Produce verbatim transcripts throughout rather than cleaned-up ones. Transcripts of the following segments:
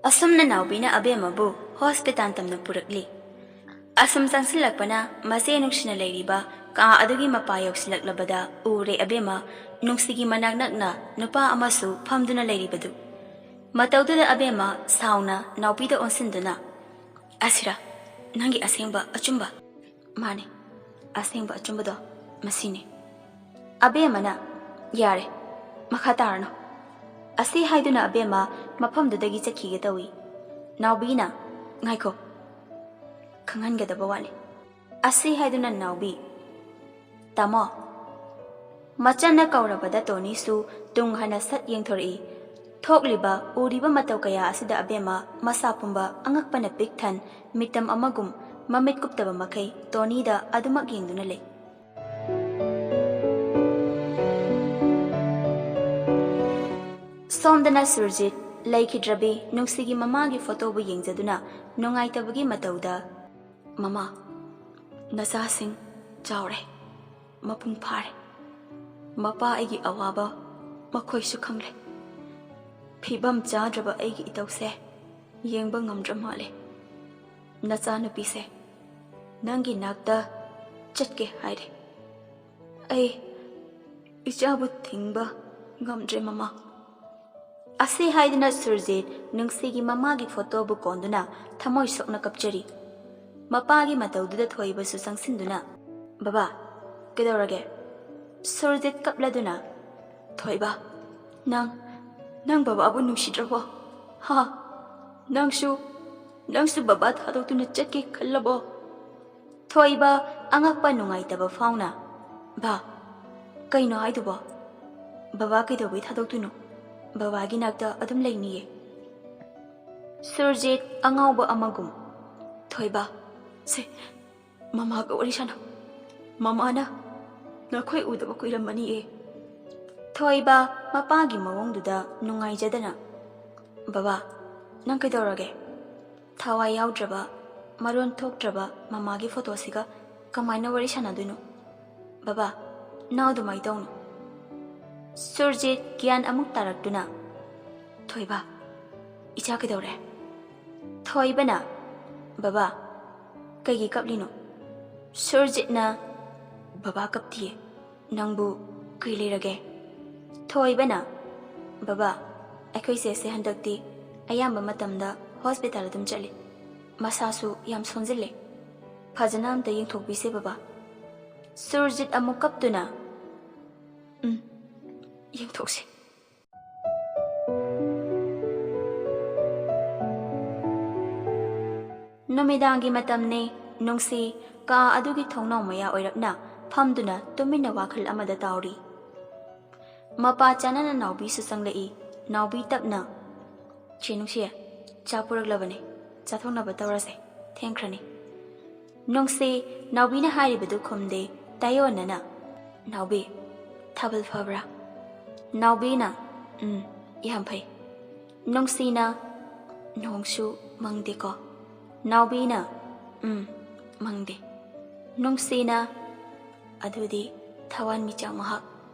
ꯑꯁꯨꯝꯅ ꯅꯥꯎꯕꯤꯅ ꯑꯕꯦꯝꯃꯕꯨ ꯍꯣꯁꯄꯤꯇꯥꯜ ꯇꯝꯅ ꯄꯨꯔꯛꯂꯤ꯫ ꯑꯁꯨꯝ ꯆꯪꯁꯤꯜꯂꯛꯄꯅ ꯃꯆꯦ ꯅꯨꯡꯁꯤꯅ ꯂꯩꯔꯤꯕ ꯀꯥ ꯑꯗꯨꯒꯤ ꯃꯄꯥ ꯌꯧꯁꯤꯜꯂꯛꯂꯕꯗ ꯎꯔꯦ ꯑꯕꯦꯝꯃ ꯅꯨꯡꯁꯤꯒꯤ ꯃꯅꯥꯛ ꯅꯛꯅ ꯅꯨꯄꯥ ꯑꯃꯁꯨ ꯐꯝꯗꯨꯅ ꯂꯩꯔꯤꯕꯗꯨ꯫ ꯃꯇꯧꯗꯨꯗ ꯑꯕꯦꯝꯃ ꯁꯥꯎꯅ ꯅꯥꯎꯕꯤꯗ ꯑꯣꯟꯁꯤꯟꯗꯨꯅ, "ꯑꯁꯤꯔ ꯅꯪꯒꯤ ꯑꯁꯦꯡꯕ ꯑꯆꯨꯝꯕ?" "ꯃꯥꯅꯦ, ꯑꯁꯦꯡꯕ ꯑꯆꯨꯝꯕꯗꯣ ꯃꯁꯤꯅꯤ꯫" ꯑꯕꯦꯝꯃꯅ, "ꯌꯥꯔꯦ, ꯃꯈꯥ ꯇꯥꯔꯅꯨ꯫" ꯑꯁꯤ ꯍꯥꯏꯗꯨꯅ ꯑꯕꯦꯝꯃ ꯃꯐꯝꯗꯨꯗꯒꯤ ꯆꯠꯈꯤꯒꯦ ꯇꯧꯏ꯫ ꯅꯥꯎꯕꯤꯅ, "ꯉꯥꯏꯈꯣ, ꯈꯪꯍꯟꯒꯗꯕ ꯋꯥꯠꯂꯤ꯫" ꯑꯁꯤ ꯍꯥꯏꯗꯨꯅ ꯅꯥꯎꯕꯤ, "ꯇꯥꯃꯣ꯫" ꯃꯆꯟꯅ ꯀꯧꯔꯕꯗ ꯇꯣꯅꯤꯁꯨ ꯇꯨꯡ ꯍꯟꯅ ꯁꯠ ꯌꯦꯡꯊꯣꯔꯛꯏ꯫ ꯊꯣꯛꯂꯤꯕ, ꯎꯔꯤꯕ ꯃꯇꯧ ꯀꯌꯥ ꯑꯁꯤꯗ ꯑꯕꯦꯝꯃ ꯃꯁꯥ ꯄꯨꯝꯕ ꯑꯉꯛꯄꯅ ꯄꯤꯛ ꯊꯟ, ꯃꯤꯇꯝ ꯑꯃꯒꯨꯝ, ꯃꯃꯤꯠ ꯀꯨꯞꯇꯕ ꯃꯈꯩ ꯇꯣꯅꯤꯗ ꯑꯗꯨꯃꯛ ꯌꯦꯡꯗꯨꯅ ꯂꯩ꯫ ꯁꯣꯝꯗꯅ ꯁꯨꯔꯖꯤꯠ ꯂꯩꯈꯤꯗ꯭ꯔꯕꯤ ꯅꯨꯡꯁꯤꯒꯤ ꯃꯃꯥꯒꯤ ꯐꯣꯇꯣꯕꯨ ꯌꯦꯡꯖꯗꯨꯅ ꯅꯨꯡꯉꯥꯏꯇꯕꯒꯤ ꯃꯇꯧꯗ, "ꯃꯃꯥ, ꯅꯆꯥꯁꯤꯡ ꯆꯥꯎꯔꯦ, ꯃꯄꯨꯡ ꯐꯥꯔꯦ꯫ ꯃꯄꯥ ꯑꯩꯒꯤ ꯑꯋꯥꯕ ꯃꯈꯣꯏꯁꯨ ꯈꯪꯂꯦ꯫ ꯐꯤꯕꯝ ꯆꯥꯗ꯭ꯔꯕ ꯑꯩꯒꯤ ꯏꯇꯧꯁꯦ ꯌꯦꯡꯕ ꯉꯝꯗ꯭ꯔ ꯃꯥꯜꯂꯦ꯫ ꯅꯆꯥꯅꯨꯄꯤꯁꯦ ꯅꯪꯒꯤ ꯅꯥꯛꯇ ꯆꯠꯀꯦ ꯍꯥꯏꯔꯦ꯫ ꯑꯩ ꯏꯆꯥꯕꯨ ꯊꯤꯡꯕ ꯉꯝꯗ꯭ꯔꯦ, ꯃꯃꯥ꯫" ꯑꯁꯤ ꯍꯥꯏꯗꯨꯅ ꯁꯨꯔꯖꯤꯠ ꯅꯨꯡꯁꯤꯒꯤ ꯃꯃꯥꯒꯤ ꯐꯣꯇꯣꯕꯨ ꯀꯣꯟꯗꯨꯅ ꯊꯃꯣꯏ ꯁꯣꯛꯅ ꯀꯞꯆꯔꯤ꯫ ꯃꯄꯥꯒꯤ ꯃꯇꯧꯗꯨꯗ ꯊꯣꯏꯕꯁꯨ ꯆꯪꯁꯤꯟꯗꯨꯅ, "ꯕꯕꯥ, ꯀꯩꯗꯧꯔꯒꯦ?" ꯁꯨꯔꯖꯤꯠ ꯀꯞꯂꯗꯨꯅ, "ꯊꯣꯏꯕ, ꯅꯪ, ꯅꯪ ꯕꯕꯥꯕꯨ ꯅꯨꯡꯁꯤꯗ꯭ꯔꯕꯣ? ꯍꯥ? ꯅꯪꯁꯨ, ꯅꯪꯁꯨ ꯕꯕꯥ ꯊꯥꯗꯣꯛꯇꯨꯅ ꯆꯠꯀꯦ ꯈꯜꯂꯕꯣ?" ꯊꯣꯏꯕ ꯑꯉꯛꯄ ꯅꯨꯡꯉꯥꯏꯇꯕ ꯐꯥꯎꯅ, "ꯕꯥ, ꯀꯩꯅꯣ ꯍꯥꯏꯗꯨꯕꯣ? ꯕꯕꯥ ꯀꯩꯗꯧꯕꯩ ꯊꯥꯗꯣꯛꯇꯣꯏꯅꯣ? ꯕꯕꯥꯒꯤ ꯅꯥꯛꯇ ꯑꯗꯨꯝ ꯂꯩꯅꯤꯌꯦ꯫" ꯁꯨꯔꯖꯤꯠ ꯑꯉꯥꯎꯕ ꯑꯃꯒꯨꯝ, "ꯊꯣꯏꯕ, ꯁꯦ, ꯃꯃꯥꯒ ꯋꯥꯔꯤ ꯁꯥꯟꯅꯧ꯫ ꯃꯃꯥꯅ ꯅꯈꯣꯏ ꯎꯗꯕ ꯀꯨꯏꯔꯝꯃꯅꯤꯌꯦ꯫" ꯊꯣꯏꯕ ꯃꯄꯥꯒꯤ ꯃꯑꯣꯡꯗꯨꯗ ꯅꯨꯡꯉꯥꯏꯖꯗꯅ, "ꯕꯕꯥ, ꯅꯪ ꯀꯩꯗꯧꯔꯒꯦ? ꯊꯋꯥꯏ ꯌꯥꯎꯗ꯭ꯔꯕ, ꯃꯔꯣꯟ ꯊꯣꯛꯇ꯭ꯔꯕ ꯃꯃꯥꯒꯤ ꯐꯣꯇꯣꯁꯤꯒ ꯀꯃꯥꯏꯅ ꯋꯥꯔꯤ ꯁꯥꯟꯅꯗꯣꯏꯅꯣ? ꯕꯕꯥ, ꯅꯪ ꯑꯗꯨꯃꯥꯏ ꯇꯧꯅꯨ꯫" ꯁꯨꯔꯖꯤꯠ ꯒ꯭ꯌꯥꯟ ꯑꯃꯨꯛ ꯇꯥꯔꯛꯇꯨꯅ, ꯀꯩꯕꯥ? ꯏꯆꯥ ꯀꯩꯗꯧꯔꯦ? ꯊꯣꯏꯕꯅ, "ꯕꯕꯥ, ꯀꯩꯒꯤ ꯀꯞꯂꯤꯅꯣ?" ꯁꯨꯔꯖꯤꯠꯅ, "ꯕꯕꯥ ꯀꯞꯇꯤꯌꯦ, ꯅꯪꯕꯨ ꯀꯩ ꯂꯩꯔꯒꯦ?" ꯊꯣꯏꯕꯅ, "ꯕꯕꯥ, ꯑꯩꯈꯣꯏ ꯆꯦꯁꯦ ꯍꯟꯗꯛꯇꯤ ꯑꯌꯥꯝꯕ ꯃꯇꯝꯗ ꯍꯣꯁꯄꯤꯇꯥꯜ ꯑꯗꯨꯝ ꯆꯠꯂꯤ꯫ ꯃꯁꯥꯁꯨ ꯌꯥꯝ ꯁꯣꯟꯖꯤꯜꯂꯦ꯫ ꯐꯖꯅ ꯑꯝꯇ ꯌꯦꯡꯊꯣꯛꯄꯤꯁꯦ ꯕꯕꯥ꯫" ꯁꯨꯔꯖꯤꯠ ꯑꯃꯨꯛ ꯀꯞꯇꯨꯅ, "ꯎꯝ, ꯌꯦꯡꯊꯣꯛꯁꯦ꯫" ꯅꯨꯃꯤꯗꯥꯡꯒꯤ ꯃꯇꯝꯅꯤ꯫ ꯅꯨꯡꯁꯤ ꯀꯥ ꯑꯗꯨꯒꯤ ꯊꯣꯡꯅꯥꯎ ꯃꯌꯥ ꯑꯣꯏꯔꯞꯅ ꯐꯝꯗꯨꯅ ꯇꯨꯃꯤꯟꯅ ꯋꯥꯈꯜ ꯑꯃꯗ ꯇꯥꯎꯔꯤ꯫ ꯃꯄꯥ ꯆꯥꯅꯅ ꯅꯥꯎꯕꯤꯁꯨ ꯆꯪꯂꯛꯏ꯫ ꯅꯥꯎꯕꯤ ꯇꯞꯅ, "ꯆꯦ ꯅꯨꯡꯁꯤ, ꯆꯥ ꯄꯨꯔꯛꯂꯕꯅꯦ, ꯆꯥꯊꯣꯛꯅꯕ ꯇꯧꯔꯁꯦ, ꯊꯦꯡꯈ꯭ꯔꯅꯤ꯫" ꯅꯨꯡꯁꯤ ꯅꯥꯎꯕꯤꯅ ꯍꯥꯏꯔꯤꯕꯗꯨ ꯈꯨꯝꯗꯦ꯫ ꯇꯥꯏꯑꯣꯟꯅꯅ, "ꯅꯥꯎꯕꯤ, ꯊꯥꯕꯜ ꯐꯕ꯭ꯔꯥ?" ꯅꯥꯎꯕꯤꯅ, "ꯎꯝ, ꯌꯥꯝ ꯐꯩ꯫" ꯅꯨꯡꯁꯤꯅ, "ꯅꯣꯡꯁꯨ ꯃꯪꯗꯦꯀꯣ?" ꯅꯥꯎꯕꯤꯅ, "ꯎꯝ, ꯃꯪꯗꯦ꯫" ꯅꯨꯡꯁꯤꯅ, "ꯑꯗꯨꯗꯤ ꯊꯋꯥꯟꯃꯤꯆꯥꯛ ꯃꯍꯥꯛ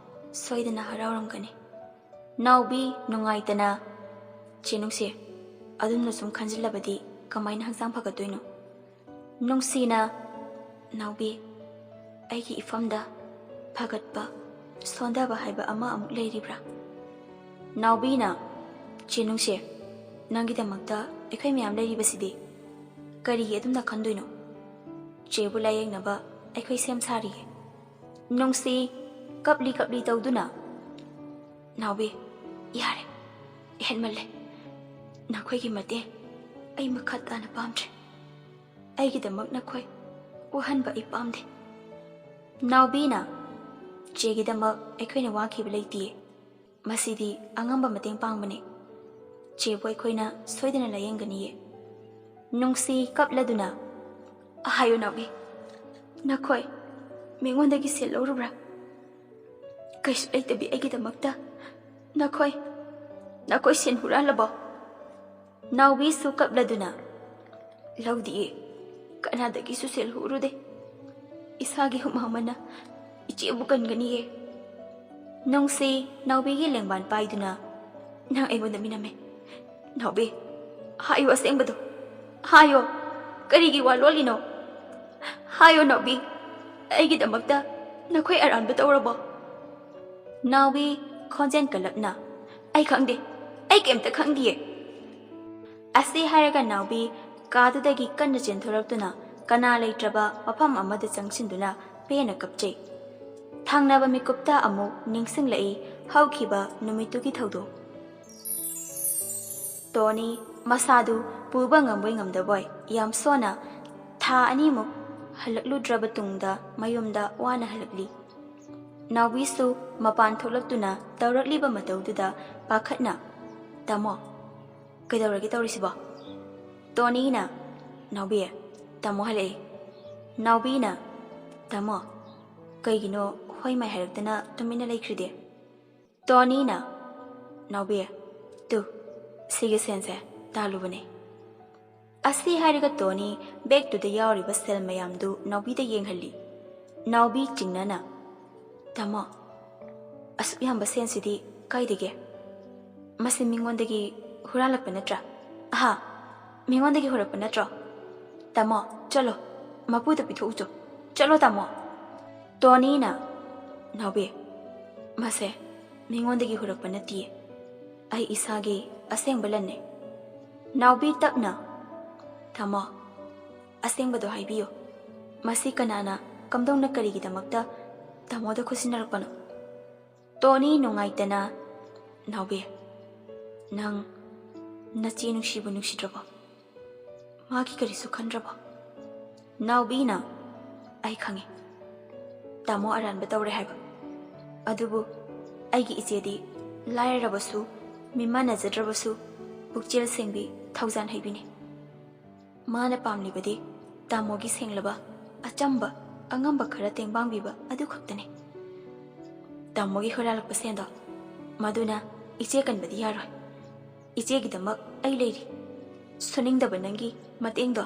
ꯁꯣꯏꯗꯅ ꯍꯔꯥꯎꯔꯝꯒꯅꯤ꯫" ꯅꯥꯎꯕꯤ ꯅꯨꯡꯉꯥꯏꯇꯅ, "ꯆꯦ ꯅꯨꯡꯁꯤ, ꯑꯗꯨꯝꯅ ꯁꯨꯝ ꯈꯟꯖꯤꯜꯂꯕꯗꯤ ꯀꯃꯥꯏꯅ ꯍꯛꯆꯥꯡ ꯐꯒꯠꯇꯣꯏꯅꯣ?" ꯅꯨꯡꯁꯤꯅ, "ꯅꯥꯎꯕꯤ, ꯑꯩꯒꯤ ꯏꯐꯝꯗ ꯐꯒꯠꯄ, ꯁꯣꯟꯊꯕ ꯍꯥꯏꯕ ꯑꯃ ꯑꯃꯨꯛ ꯂꯩꯔꯤꯕ꯭ꯔꯥ?" ꯅꯥꯎꯕꯤꯅ, "ꯆꯦ ꯅꯨꯡꯁꯤ, ꯅꯪꯒꯤꯗꯃꯛꯇ ꯑꯩꯈꯣꯏ ꯃꯌꯥꯝ ꯂꯩꯔꯤꯕꯁꯤꯗꯤ꯫ ꯀꯔꯤꯒꯤ ꯑꯗꯨꯝꯅ ꯈꯟꯗꯣꯏꯅꯣ? ꯆꯦꯕꯨ ꯂꯥꯌꯦꯡꯅꯕ ꯑꯩꯈꯣꯏ ꯁꯦꯝ ꯁꯥꯔꯤꯌꯦ꯫" ꯅꯨꯡꯁꯤ ꯀꯞꯂꯤ ꯀꯞꯂꯤ ꯇꯧꯗꯨꯅ, "ꯅꯥꯎꯕꯤ, ꯌꯥꯔꯦ, ꯍꯦꯟꯃꯜꯂꯦ꯫ ꯅꯈꯣꯏꯒꯤ ꯃꯇꯦꯡ ꯑꯩ ꯃꯈꯥ ꯇꯥꯅ ꯄꯥꯝꯗ꯭ꯔꯦ꯫ ꯑꯩꯒꯤꯗꯃꯛ ꯅꯈꯣꯏ ꯋꯥꯍꯟꯕ ꯑꯩ ꯄꯥꯝꯗꯦ꯫" ꯅꯥꯎꯕꯤꯅ, "ꯆꯦꯒꯤꯗꯃꯛ ꯑꯩꯈꯣꯏꯅ ꯋꯥꯈꯤꯕ ꯂꯩꯇꯤꯌꯦ꯫ ꯃꯁꯤꯗꯤ ꯑꯉꯝꯕ ꯃꯇꯦꯡ ꯄꯥꯡꯕꯅꯤ꯫ ꯆꯦꯕꯨ ꯑꯩꯈꯣꯏꯅ ꯁꯣꯏꯗꯅ ꯂꯥꯌꯦꯡꯒꯅꯤꯌꯦ꯫" ꯅꯨꯡꯁꯤ ꯀꯞꯂꯗꯨꯅ, "ꯍꯥꯏꯌꯨ ꯅꯥꯎꯕꯤ, ꯅꯈꯣꯏ ꯃꯤꯉꯣꯟꯗꯒꯤ ꯁꯦꯜ ꯂꯧꯔꯨꯕ꯭ꯔꯥ? ꯀꯩꯁꯨ ꯂꯩꯇꯕꯤ ꯑꯩꯒꯤꯗꯃꯛꯇ ꯅꯈꯣꯏ, ꯅꯈꯣꯏ ꯁꯦꯟ ꯍꯨꯔꯥꯜꯂꯕꯣ?" ꯅꯥꯎꯕꯤꯁꯨ ꯀꯞꯂꯗꯨꯅ, "ꯂꯧꯗꯤꯌꯦ, ꯀꯅꯥꯗꯒꯤꯁꯨ ꯁꯦꯜ ꯍꯨꯔꯨꯗꯦ꯫ ꯏꯁꯥꯒꯤ ꯍꯨꯃꯥꯡ ꯃꯅꯥ ꯏꯆꯦꯕꯨ ꯀꯟꯒꯅꯤꯌꯦ꯫" ꯅꯨꯡꯁꯤ ꯅꯥꯎꯕꯤꯒꯤ ꯂꯦꯡꯕꯥꯟ ꯄꯥꯏꯗꯨꯅ, ꯅꯪ ꯑꯩꯉꯣꯟꯗ ꯃꯤꯅꯝꯃꯦ꯫ ꯅꯥꯎꯕꯤ, ꯍꯥꯏꯌꯣ ꯑꯁꯦꯡꯕꯗꯣ꯫ ꯍꯥꯏꯌꯣ꯫ ꯀꯔꯤꯒꯤ ꯋꯥ ꯂꯣꯜꯂꯤꯅꯣ? ꯍꯥꯏꯌꯣ ꯅꯥꯎꯕꯤ꯫ ꯑꯩꯒꯤꯗꯃꯛꯇ ꯅꯈꯣꯏ ꯑꯔꯥꯟꯕ ꯇꯧꯔꯕꯣ? ꯅꯥꯎꯕꯤ, ꯈꯣꯟꯖꯦꯜ ꯀꯜꯂꯞꯅ, "ꯑꯩ ꯈꯪꯗꯦ꯫ ꯑꯩ ꯀꯩꯝꯇ ꯈꯪꯗꯤꯌꯦ꯫" ꯑꯁꯤ ꯍꯥꯏꯔꯒ ꯅꯥꯎꯕꯤ ꯀꯥꯗꯨꯗꯒꯤ ꯀꯟꯅ ꯆꯦꯟꯊꯣꯔꯛꯇꯨꯅ ꯀꯅꯥ ꯂꯩꯇ꯭ꯔꯕ ꯃꯐꯝ ꯑꯃꯗ ꯆꯪꯁꯤꯟꯗꯨꯅ ꯄꯦꯟꯅ ꯀꯞꯆꯩ꯫ ꯊꯪꯅꯕ ꯃꯤꯀꯨꯞꯇ ꯑꯃꯨꯛ ꯅꯤꯡꯁꯤꯡꯂꯛꯏ ꯍꯧꯈꯤꯕ ꯅꯨꯃꯤꯠꯇꯨꯒꯤ ꯊꯧꯗꯣꯛ꯫ ꯇꯣꯅꯤ ꯃꯁꯥꯗꯨ ꯄꯨꯕ ꯉꯝꯕꯣꯏ ꯉꯝꯗꯕꯣꯏ ꯌꯥꯝ ꯁꯣꯟꯅ ꯊꯥ ꯑꯅꯤꯃꯨꯛ ꯍꯜꯂꯛꯂꯨꯗ꯭ꯔꯕ ꯇꯨꯡꯗ ꯃꯌꯨꯝꯗ ꯋꯥꯅ ꯍꯜꯂꯛꯂꯤ꯫ ꯅꯥꯎꯕꯤꯁꯨ ꯃꯄꯥꯟ ꯊꯣꯛꯂꯛꯇꯨꯅ ꯇꯧꯔꯛꯂꯤꯕ ꯃꯇꯧꯗꯨꯗ ꯄꯥꯈꯠꯅ, "ꯇꯥꯃꯣ, ꯀꯩꯗꯧꯔꯒꯦ ꯇꯧꯔꯤꯁꯤꯕꯣ?" ꯇꯣꯅꯤꯅ, "ꯅꯥꯎꯕꯤ, ꯇꯥꯃꯣ ꯍꯜꯂꯛꯑꯦ꯫" ꯅꯥꯎꯕꯤꯅ, "ꯇꯥꯃꯣ, ꯀꯩꯒꯤꯅꯣ ꯍꯣꯏ ꯃꯥꯏ ꯍꯥꯏꯔꯛꯇꯅ ꯇꯨꯃꯤꯟꯅ ꯂꯩꯈ꯭ꯔꯤꯗꯤ?" ꯇꯣꯅꯤꯅ, "ꯅꯥꯎꯕꯤ, ꯇꯨ, ꯁꯤꯒꯤ ꯁꯦꯟꯁꯦ ꯇꯥꯜꯂꯨꯕꯅꯦ꯫" ꯑꯁꯤ ꯍꯥꯏꯔꯒ ꯇꯣꯅꯤ ꯕꯦꯒꯇꯨꯗ ꯌꯥꯎꯔꯤꯕ ꯁꯦꯜ ꯃꯌꯥꯝꯗꯨ ꯅꯥꯎꯕꯤꯗ ꯌꯦꯡꯍꯜꯂꯤ꯫ ꯅꯥꯎꯕꯤ ꯆꯤꯡꯅꯅ, "ꯇꯥꯃꯣ, ꯑꯁꯨꯛ ꯌꯥꯝꯕ ꯁꯦꯟꯁꯤꯗꯤ ꯀꯥꯏꯗꯒꯤ? ꯃꯁꯤ ꯃꯤꯉꯣꯟꯗꯒꯤ ꯍꯨꯔꯥꯜꯂꯛꯄ ꯅꯠꯇ꯭ꯔꯥ? ꯑꯍꯥ, ꯃꯤꯉꯣꯟꯗꯒꯤ ꯍꯨꯔꯛꯄ ꯅꯠꯇ꯭ꯔꯣ? ꯇꯥꯃꯣ, ꯆꯠꯂꯣ, ꯃꯄꯨꯗ ꯄꯤꯊꯣꯛꯎꯆꯣ꯫ ꯆꯠꯂꯣ ꯇꯥꯃꯣ꯫" ꯇꯣꯅꯤꯅ, "ꯅꯥꯎꯕꯤ, ꯃꯁꯦ ꯃꯤꯉꯣꯟꯗꯒꯤ ꯍꯨꯔꯛꯄ ꯅꯠꯇꯤꯌꯦ꯫ ꯑꯩ ꯏꯁꯥꯒꯤ ꯑꯁꯦꯡꯕ ꯂꯟꯅꯦ꯫" ꯅꯥꯎꯕꯤ ꯇꯞꯅ, "ꯇꯥꯃꯣ, ꯑꯁꯦꯡꯕꯗꯣ ꯍꯥꯏꯕꯤꯌꯨ꯫ ꯃꯁꯤ ꯀꯅꯥꯅ ꯀꯝꯗꯧꯅ ꯀꯔꯤꯒꯤꯗꯃꯛꯇ ꯇꯥꯃꯣꯗ ꯈꯨꯠꯁꯤꯟꯅꯔꯛꯄꯅꯣ?" ꯇꯣꯅꯤ ꯅꯨꯡꯉꯥꯏꯇꯅ, "ꯅꯥꯎꯕꯤ, ꯅꯪ ꯅꯆꯦ ꯅꯨꯡꯁꯤꯕꯨ ꯅꯨꯡꯁꯤꯗ꯭ꯔꯕꯣ? ꯃꯥꯒꯤ ꯀꯔꯤꯁꯨ ꯈꯟꯗ꯭ꯔꯕꯣ?" ꯅꯥꯎꯕꯤꯅ, "ꯑꯩ ꯈꯪꯉꯤ꯫ ꯇꯥꯃꯣ ꯑꯔꯥꯟꯕ ꯇꯧꯔꯦ ꯍꯥꯏꯕ꯫ ꯑꯗꯨꯕꯨ ꯑꯩꯒꯤ ꯏꯆꯦꯗꯤ ꯂꯥꯏꯔꯔꯕꯁꯨ, ꯃꯤꯃꯥꯟꯅꯖꯗ꯭ꯔꯕꯁꯨ, ꯄꯨꯛꯆꯦꯜ ꯁꯦꯡꯕꯤ, ꯊꯧꯖꯥꯟ ꯍꯩꯕꯤꯅꯤ꯫ ꯃꯥꯅ ꯄꯥꯝꯂꯤꯕꯗꯤ ꯇꯥꯃꯣꯒꯤ ꯁꯦꯡꯂꯕ, ꯑꯆꯝꯕ, ꯑꯉꯝꯕ ꯈꯔ ꯇꯦꯡꯕꯥꯡꯕꯤꯕ ꯑꯗꯨ ꯈꯛꯇꯅꯤ꯫ ꯇꯥꯃꯣꯒꯤ ꯍꯨꯔꯥꯜꯂꯛꯄ ꯁꯦꯟꯗꯣ, ꯃꯗꯨꯅ ꯏꯆꯦ ꯀꯟꯕꯗꯤ ꯌꯥꯔꯣꯏ꯫ ꯏꯆꯦꯒꯤꯗꯃꯛ ꯑꯩ ꯂꯩꯔꯤ꯫ ꯁꯨꯅꯤꯡꯗꯕ ꯅꯪꯒꯤ ꯃꯇꯦꯡꯗꯣ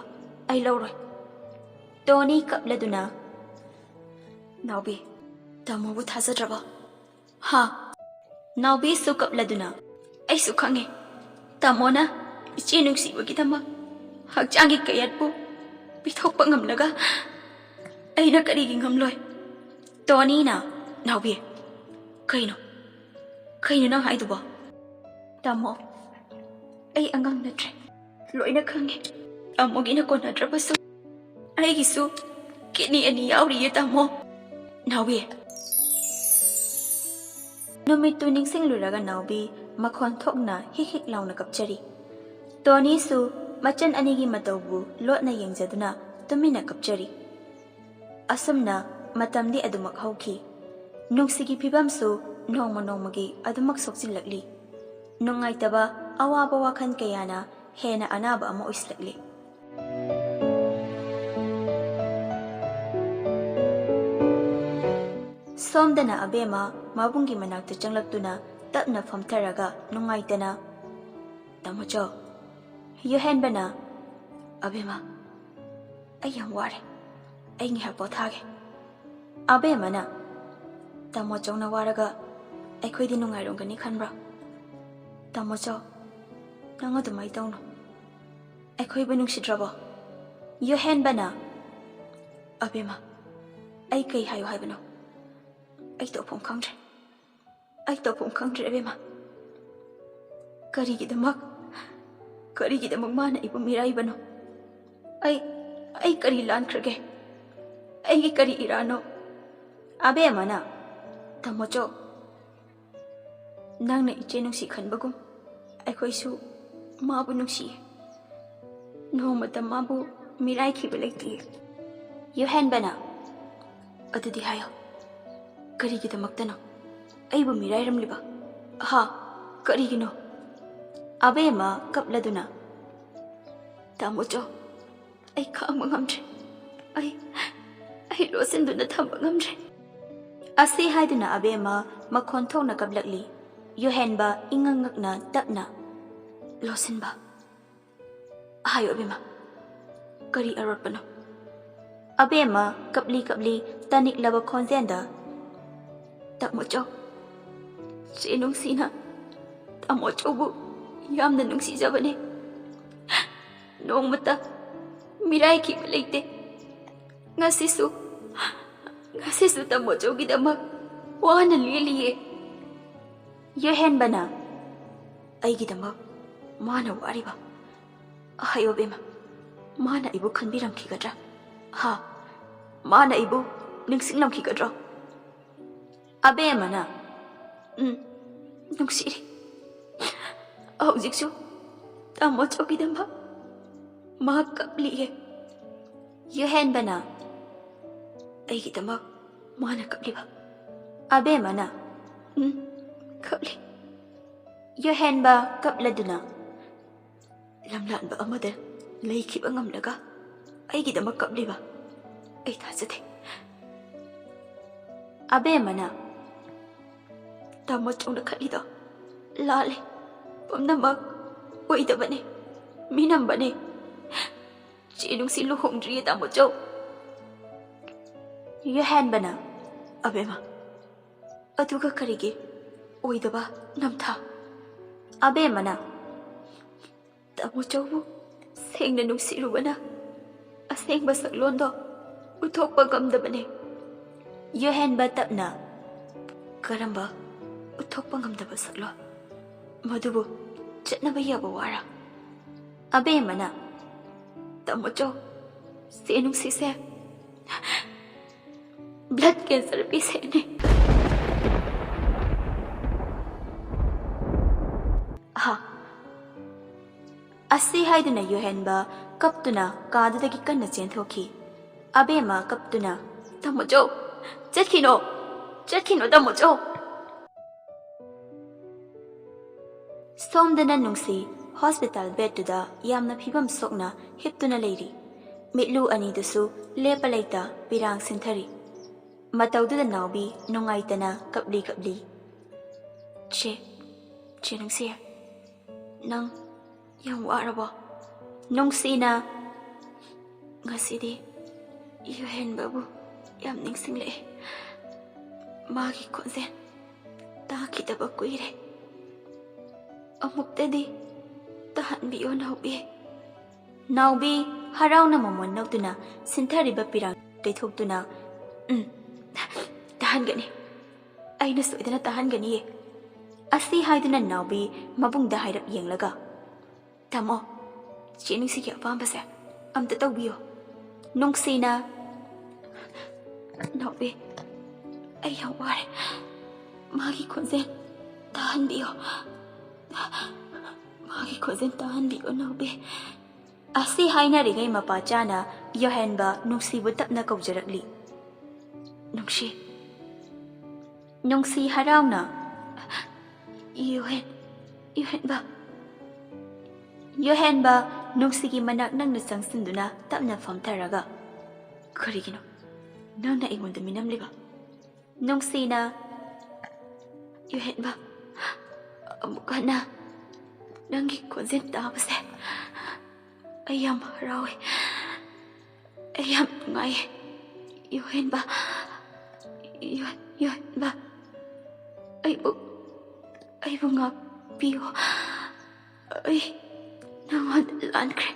ꯑꯩ ꯂꯧꯔꯣꯏ꯫" ꯇꯣꯅꯤ ꯀꯞꯂꯗꯨꯅ, "ꯅꯥꯎꯕꯤ, ꯇꯥꯃꯣꯕꯨ ꯊꯥꯖꯗ꯭ꯔꯕꯣ? ꯍꯥ?" ꯅꯥꯎꯕꯤꯁꯨ ꯀꯞꯂꯗꯨꯅ, ꯑꯩꯁꯨ ꯈꯪꯉꯦ, ꯇꯥꯃꯣꯅ ꯏꯆꯦ ꯅꯨꯡꯁꯤꯕꯒꯤꯗꯃꯛ ꯍꯛꯆꯥꯡꯒꯤ ꯀꯌꯥꯠꯄꯨ ꯄꯤꯊꯣꯛꯄ ꯉꯝꯂꯒ ꯑꯩꯅ ꯀꯔꯤꯒꯤ ꯉꯝꯂꯣꯏ? ꯇꯣꯅꯤꯅ, "ꯅꯥꯎꯕꯤ, ꯀꯩꯅꯣ? ꯀꯩꯅꯣ ꯅꯪ ꯍꯥꯏꯗꯨꯕꯣ?" "ꯇꯥꯃꯣ, ꯑꯩ ꯑꯉꯥꯡ ꯅꯠꯇ꯭ꯔꯦ꯫ ꯂꯣꯏꯅ ꯈꯪꯉꯦ꯫ ꯇꯥꯃꯣꯒꯤꯅ ꯀꯣꯟꯅꯗ꯭ꯔꯕꯁꯨ ꯑꯩꯒꯤꯁꯨ ꯀꯤꯠꯅꯤ ꯑꯅꯤ ꯌꯥꯎꯔꯤꯌꯦ, ꯇꯥꯃꯣ꯫" ꯅꯥꯎꯕꯤ꯫ ꯅꯨꯃꯤꯠꯇꯨ ꯅꯤꯡꯁꯤꯡꯂꯨꯔꯒ ꯅꯥꯎꯕꯤ ꯃꯈꯣꯟ ꯊꯣꯛꯅ ꯍꯤꯛ ꯍꯤꯛ ꯂꯥꯎꯅ ꯀꯞꯆꯔꯤ꯫ ꯇꯣꯅꯤꯁꯨ ꯃꯆꯟ ꯑꯅꯤꯒꯤ ꯃꯇꯧꯕꯨ ꯂꯣꯠꯅ ꯌꯦꯡꯖꯗꯨꯅ ꯇꯨꯃꯤꯟꯅ ꯀꯞꯆꯔꯤ꯫ ꯑꯁꯨꯝꯅ ꯃꯇꯝꯗꯤ ꯑꯗꯨꯃꯛ ꯍꯧꯈꯤ꯫ ꯅꯨꯡꯁꯤꯒꯤ ꯐꯤꯕꯝꯁꯨ ꯅꯣꯡꯃ ꯅꯣꯡꯃꯒꯤ ꯑꯗꯨꯃꯛ ꯁꯣꯛꯆꯤꯜꯂꯛꯂꯤ꯫ ꯅꯨꯡꯉꯥꯏꯇꯕ, ꯑꯋꯥꯕ ꯋꯥꯈꯜ ꯀꯌꯥꯅ ꯍꯦꯟꯅ ꯑꯅꯥꯕ ꯑꯃ ꯑꯣꯏꯁꯤꯜꯂꯛꯂꯤ꯫ ꯁꯣꯝꯗꯅ ꯑꯕꯦꯝꯃ ꯃꯕꯨꯡꯒꯤ ꯃꯅꯥꯛꯇ ꯆꯪꯂꯛꯇꯨꯅ ꯇꯞꯅ ꯐꯝꯊꯔꯒ ꯅꯨꯡꯉꯥꯏꯇꯅ, "ꯇꯥꯃꯣꯆꯧ꯫" ꯌꯨꯍꯦꯟꯕꯅ, "ꯑꯕꯦꯝꯃ, ꯑꯩ ꯌꯥꯝ ꯋꯥꯔꯦ꯫ ꯑꯩ ꯉꯥꯏꯍꯥꯛ ꯄꯣꯊꯥꯒꯦ꯫" ꯑꯕꯦꯝꯃꯅ, "ꯇꯥꯃꯣꯆꯧꯅ ꯋꯥꯔꯒ ꯑꯩꯈꯣꯏꯗꯤ ꯅꯨꯡꯉꯥꯏꯔꯝꯒꯅꯤ ꯈꯟꯕ꯭ꯔꯥ? ꯇꯥꯃꯣꯆꯧ, ꯅꯪ ꯑꯗꯨꯃꯥꯏ ꯇꯧꯅꯨ꯫ ꯑꯩꯈꯣꯏꯕꯨ ꯅꯨꯡꯁꯤꯗ꯭ꯔꯕꯣ?" ꯌꯨꯍꯦꯟꯕꯅ, "ꯑꯕꯦꯝꯃ, ꯑꯩ ꯀꯩ ꯍꯥꯏꯌꯨ ꯍꯥꯏꯕꯅꯣ? ꯑꯩ ꯇꯧꯐꯝ ꯈꯪꯗ꯭ꯔꯦ꯫ ꯑꯩ ꯇꯧꯐꯝ ꯈꯪꯗ꯭ꯔꯦ ꯑꯕꯦꯝꯃ꯫ ꯀꯔꯤꯒꯤꯗꯃꯛ, ꯀꯔꯤꯒꯤꯗꯃꯛ ꯃꯥꯅ ꯑꯩꯕꯨ ꯃꯤꯔꯥꯏꯕꯅꯣ? ꯑꯩ, ꯑꯩ ꯀꯔꯤ ꯂꯥꯟꯈ꯭ꯔꯒꯦ? ꯑꯩꯒꯤ ꯀꯔꯤ ꯏꯔꯥꯟꯅꯣ?" ꯑꯕꯦꯝꯃꯅ, "ꯇꯥꯃꯣꯆꯧ, ꯅꯪꯅ ꯏꯆꯦ ꯅꯨꯡꯁꯤ ꯈꯟꯕꯒꯨꯝ ꯑꯩꯈꯣꯏꯁꯨ ꯃꯥꯕꯨ ꯅꯨꯡꯁꯤꯌꯦ꯫ ꯅꯣꯡꯃꯇ ꯃꯥꯕꯨ ꯃꯤꯔꯥꯏꯈꯤꯕ ꯂꯩꯇꯦ꯫" ꯌꯨꯍꯦꯟꯕꯅ, "ꯑꯗꯨꯗꯤ ꯍꯥꯏꯌꯣ, ꯀꯔꯤꯒꯤꯗꯃꯛꯇꯅꯣ ꯑꯩꯕꯨ ꯃꯤꯔꯥꯏꯔꯝꯂꯤꯕ? ꯍꯥ? ꯀꯔꯤꯒꯤꯅꯣ?" ꯑꯕꯦꯝꯃ ꯀꯞꯂꯗꯨꯅ, "ꯇꯥꯃꯣꯆꯧ, ꯑꯩ ꯈꯥꯡꯕ ꯉꯝꯗ꯭ꯔꯦ꯫ ꯑꯩ, ꯑꯩ ꯂꯣꯠꯁꯤꯟꯗꯨꯅ ꯊꯝꯕ ꯉꯝꯗ꯭ꯔꯦ꯫" ꯑꯁꯤ ꯍꯥꯏꯗꯨꯅ ꯑꯕꯦꯝꯃ ꯃꯈꯣꯟ ꯊꯣꯛꯅ ꯀꯞꯂꯛꯂꯤ꯫ ꯌꯨꯍꯦꯟꯕ ꯏꯉꯛ ꯉꯛꯅ ꯇꯞꯅ, "ꯂꯣꯠꯁꯤꯟꯕ? ꯍꯥꯏꯌꯨ ꯑꯕꯦꯝꯃ, ꯀꯔꯤ ꯑꯔꯣꯠꯄꯅꯣ?" ꯑꯕꯦꯝꯃ ꯀꯞꯂꯤ ꯀꯞꯂꯤ ꯇꯅꯤꯛꯂꯕ ꯈꯣꯟꯖꯦꯜꯗ, "ꯇꯥꯃꯣꯆꯧ, ꯆꯦ ꯅꯨꯡꯁꯤꯅ ꯇꯥꯃꯣꯆꯧꯕꯨ ꯌꯥꯝꯅ ꯅꯨꯡꯁꯤꯖꯕꯅꯤ꯫ ꯅꯣꯡꯃꯇ ꯃꯤꯔꯥꯏꯈꯤꯕ ꯂꯩꯇꯦ꯫ ꯉꯁꯤꯁꯨ, ꯉꯁꯤꯁꯨ ꯇꯥꯃꯣꯆꯧꯒꯤꯗꯃꯛ ꯋꯥꯅ ꯂꯦꯜꯂꯤꯌꯦ꯫ ꯌꯨꯍꯦꯟꯕꯅ, "ꯑꯩꯒꯤꯗꯃꯛ ꯃꯥꯅ ꯋꯥꯔꯤꯕ? ꯍꯥꯏꯌꯣ ꯕꯦꯝꯃ, ꯃꯥꯅ ꯑꯩꯕꯨ ꯈꯟꯕꯤꯔꯝꯈꯤꯒꯗ꯭ꯔꯥ? ꯍꯥ? ꯃꯥꯅ ꯑꯩꯕꯨ ꯅꯤꯡꯁꯤꯡꯂꯝꯈꯤꯒꯗ꯭ꯔꯣ?" ꯑꯕꯦꯝꯃꯅ, "ꯎꯝ, ꯅꯨꯡꯁꯤꯔꯤ꯫ ꯍꯧꯖꯤꯛꯁꯨ ꯇꯥꯃꯣꯆꯧꯒꯤꯗꯃꯛ ꯃꯍꯥꯛ ꯀꯞꯂꯤꯌꯦ꯫" ꯌꯨꯍꯦꯟꯕꯅ, "ꯑꯩꯒꯤꯗꯃꯛ ꯃꯥꯅ ꯀꯞꯂꯤꯕ?" ꯑꯕꯦꯝꯃꯅ, "ꯎꯝ, ꯀꯞꯂꯤ꯫" ꯌꯨꯍꯦꯟꯕ ꯀꯞꯂꯗꯨꯅ, "ꯂꯝꯂꯥꯟꯕ ꯑꯃꯗ ꯂꯩꯈꯤꯕ ꯉꯝꯂꯒ ꯑꯩꯒꯤꯗꯃꯛ ꯀꯞꯂꯤꯕ? ꯑꯩ ꯊꯥꯖꯗꯦ꯫" ꯑꯕꯦꯝꯃꯅ, "ꯇꯥꯃꯣꯆꯧꯅ ꯈꯜꯂꯤꯗꯣ ꯂꯥꯜꯂꯦ꯫ ꯄꯨꯝꯅꯃꯛ ꯑꯣꯏꯗꯕꯅꯦ, ꯃꯤꯅꯝꯕꯅꯦ꯫ ꯆꯦ ꯅꯨꯡꯁꯤ ꯂꯨꯍꯣꯡꯗ꯭ꯔꯤꯌꯦ, ꯇꯥꯃꯣꯆꯧ꯫" ꯌꯨꯍꯦꯟꯕꯅ, "ꯑꯕꯦꯝꯃ, ꯑꯗꯨꯒ ꯀꯔꯤꯒꯤ ꯑꯣꯏꯗꯕ ꯅꯝꯊꯥ?" ꯑꯕꯦꯝꯃꯅ, "ꯇꯥꯃꯣꯆꯧꯕꯨ ꯁꯦꯡꯅ ꯅꯨꯡꯁꯤꯔꯨꯕꯅ ꯑꯁꯦꯡꯕ ꯁꯛꯂꯣꯟꯗꯣ ꯎꯠꯊꯣꯛꯄ ꯉꯝꯗꯕꯅꯦ꯫" ꯌꯨꯍꯦꯟꯕ ꯇꯞꯅ, "ꯀꯔꯝꯕ ꯎꯠꯊꯣꯛꯄ ꯉꯝꯗꯕ ꯁꯛꯂꯣꯟ? ꯃꯗꯨꯕꯨ ꯆꯠꯅꯕ ꯌꯥꯕ ꯋꯥꯔ?" ꯑꯕꯦꯝꯃꯅ, "ꯇꯥꯃꯣꯆꯧ, ꯆꯦ ꯅꯨꯡꯁꯤꯁꯦ blood cancer patientꯅꯦ꯫" ꯑꯍꯥ꯫ ꯑꯁꯤ ꯍꯥꯏꯗꯨꯅ ꯌꯨꯍꯦꯟꯕ ꯀꯞꯇꯨꯅ ꯀꯥꯗꯨꯗꯒꯤ ꯀꯟꯅ ꯆꯦꯟꯊꯣꯛꯈꯤ꯫ ꯑꯕꯦꯝꯃ ꯀꯞꯇꯨꯅ, "ꯇꯥꯃꯣꯆꯧ, ꯆꯠꯈꯤꯅꯣ, ꯆꯠꯈꯤꯅꯣ ꯇꯥꯃꯣꯆꯧ꯫" ꯁꯣꯝꯗꯅ ꯅꯨꯡꯁꯤ ꯍꯣꯁꯄꯤꯇꯥꯜ ꯕꯦꯗꯇꯨꯗ ꯌꯥꯝꯅ ꯐꯤꯕꯝ ꯁꯣꯛꯅ ꯍꯤꯞꯇꯨꯅ ꯂꯩꯔꯤ꯫ ꯃꯤꯠꯂꯨ ꯑꯅꯤꯗꯨꯁꯨ ꯂꯦꯞꯄ ꯂꯩꯇ ꯄꯤꯔꯥꯡ ꯁꯤꯟꯊꯔꯤ꯫ ꯃꯇꯧꯗꯨꯗ ꯅꯥꯎꯕꯤ ꯅꯨꯡꯉꯥꯏꯇꯅ ꯀꯞꯂꯤ ꯀꯞꯂꯤ, "ꯆꯦ, ꯆꯦ ꯅꯨꯡꯁꯤ, ꯅꯪ ꯌꯥꯝ ꯋꯥꯔꯕꯣ?" ꯅꯨꯡꯁꯤꯅ, "ꯉꯁꯤꯗꯤ ꯌꯨꯍꯦꯟꯕꯕꯨ ꯌꯥꯝ ꯅꯤꯡꯁꯤꯡꯂꯛꯑꯦ꯫ ꯃꯥꯒꯤ ꯈꯣꯟꯖꯦꯜ ꯇꯥꯈꯤꯗꯕ ꯀꯨꯏꯔꯦ꯫ ꯑꯃꯨꯛꯇꯗꯤ ꯇꯥꯍꯟꯕꯤꯌꯣ, ꯅꯥꯎꯕꯤ꯫ ꯅꯥꯎꯕꯤ ꯍꯔꯥꯎꯅ ꯃꯃꯣꯟ ꯅꯣꯛꯇꯨꯅ ꯁꯤꯟꯊꯔꯤꯕ ꯄꯤꯔꯥꯡ ꯇꯩꯊꯣꯛꯇꯨꯅ, "ꯎꯝ, ꯇꯥꯍꯟꯒꯅꯤ꯫ ꯑꯩꯅ ꯁꯣꯏꯗꯅ ꯇꯥꯍꯟꯒꯅꯤꯌꯦ"꯫ ꯑꯁꯤ ꯍꯥꯏꯗꯨꯅ ꯅꯥꯎꯕꯤ ꯃꯕꯨꯡꯗ ꯍꯥꯏꯔꯞ ꯌꯦꯡꯂꯒ, "ꯇꯥꯃꯣ, ꯆꯦ ꯅꯨꯡꯁꯤꯒꯤ ꯑꯄꯥꯝꯕꯁꯦ ꯑꯝꯇ ꯇꯧꯕꯤꯌꯣ"꯫ ꯅꯨꯡꯁꯤꯅ, "ꯅꯥꯎꯕꯤ, ꯑꯩ ꯌꯥꯝ ꯋꯥꯔꯦ꯫ ꯃꯥꯒꯤ ꯈꯣꯟꯖꯦꯜ ꯇꯥꯍꯟꯕꯤꯌꯣ꯫ ꯃꯥꯒꯤ ꯈꯣꯟꯖꯦꯜ ꯇꯥꯍꯟꯕꯤꯌꯣ, ꯅꯥꯎꯕꯤ"꯫ ꯑꯁꯤ ꯍꯥꯏꯅꯔꯤꯉꯩ ꯃꯄꯥꯆꯥꯅ ꯌꯣꯍꯦꯟꯕ ꯅꯨꯡꯁꯤꯕꯨ ꯇꯞꯅ ꯀꯧꯖꯔꯛꯂꯤ꯫ "ꯅꯨꯡꯁꯤ"꯫ ꯅꯨꯡꯁꯤ ꯍꯔꯥꯎꯅ, "ꯌꯣꯍꯦꯟ, ꯌꯣꯍꯦꯟꯕ"꯫ ꯌꯣꯍꯦꯟꯕ ꯅꯨꯡꯁꯤꯒꯤ ꯃꯅꯥꯛ ꯅꯪꯅ ꯆꯪꯁꯤꯟꯗꯨꯅ ꯇꯞꯅ ꯐꯝꯊꯔꯒ, "ꯀꯔꯤꯒꯤꯅꯣ ꯅꯪꯅ ꯑꯩꯉꯣꯟꯗ ꯃꯤꯅꯝꯂꯤꯕ?" ꯅꯨꯡꯁꯤꯅ, "ꯌꯣꯍꯦꯟꯕ, ꯑꯃꯨꯛ ꯍꯟꯅ ꯅꯪꯒꯤ ꯈꯣꯟꯖꯦꯜ ꯇꯥꯕꯁꯦ ꯑꯩ ꯌꯥꯝ ꯍꯔꯥꯎꯋꯦ꯫ ꯑꯩ ꯌꯥꯝ ꯅꯨꯡꯉꯥꯏꯌꯦ꯫ ꯌꯣꯍꯦꯟꯕ, ꯌꯣ-, ꯌꯣꯍꯦꯟꯕ, ꯑꯩꯕꯨ, ꯑꯩꯕꯨ ꯉꯥꯛꯄꯤꯌꯨ꯫ ꯑꯩ ꯅꯉꯣꯟꯗ ꯂꯥꯟꯈ꯭ꯔꯦ꯫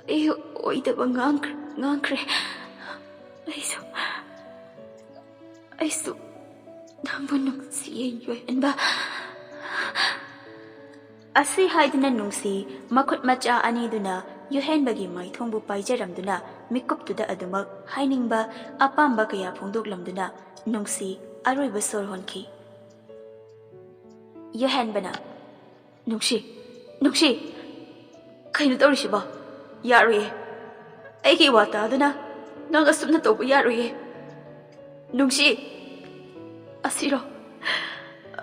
ꯑꯩ ꯑꯣꯏꯗꯕ ꯉꯥꯡꯈ꯭ꯔꯦ, ꯉꯥꯡꯈ꯭ꯔꯦ꯫ ꯑꯩꯁꯨ, ꯑꯩꯁꯨ ꯅꯪꯕꯨ ꯅꯨꯡꯁꯤꯌꯦ, ꯌꯣꯍꯦꯟꯕ"꯫ ꯑꯁꯤ ꯍꯥꯏꯗꯨꯅ ꯅꯨꯡꯁꯤ ꯃꯈꯨꯠ ꯃꯆꯥ ꯑꯅꯤꯗꯨꯅ ꯌꯣꯍꯦꯟꯕꯒꯤ ꯃꯥꯏꯊꯣꯡꯕꯨ ꯄꯥꯏꯖꯔꯝꯗꯨꯅ ꯃꯤꯀꯨꯞꯇꯨꯗ ꯑꯗꯨꯃꯛ ꯍꯥꯏꯅꯤꯡꯕ ꯑꯄꯥꯝꯕ ꯀꯌꯥ ꯐꯣꯡꯗꯣꯛꯂꯝꯗꯨꯅ ꯅꯨꯡꯁꯤ ꯑꯔꯣꯏꯕ ꯁꯣꯔ ꯍꯣꯟꯈꯤ꯫ ꯌꯣꯍꯦꯟꯕꯅ, "ꯅꯨꯡꯁꯤ, ꯅꯨꯡꯁꯤ, ꯀꯩꯅꯣ ꯇꯧꯔꯤꯁꯤꯕꯣ? ꯌꯥꯔꯣꯏꯌꯦ꯫ ꯑꯩꯒꯤ ꯋꯥ ꯇꯥꯗꯨꯅ ꯅꯪ ꯑꯁꯨꯝꯅ ꯇꯧꯕ ꯌꯥꯔꯣꯏꯌꯦ꯫ ꯅꯨꯡꯁꯤ, ꯑꯁꯤꯔꯣ?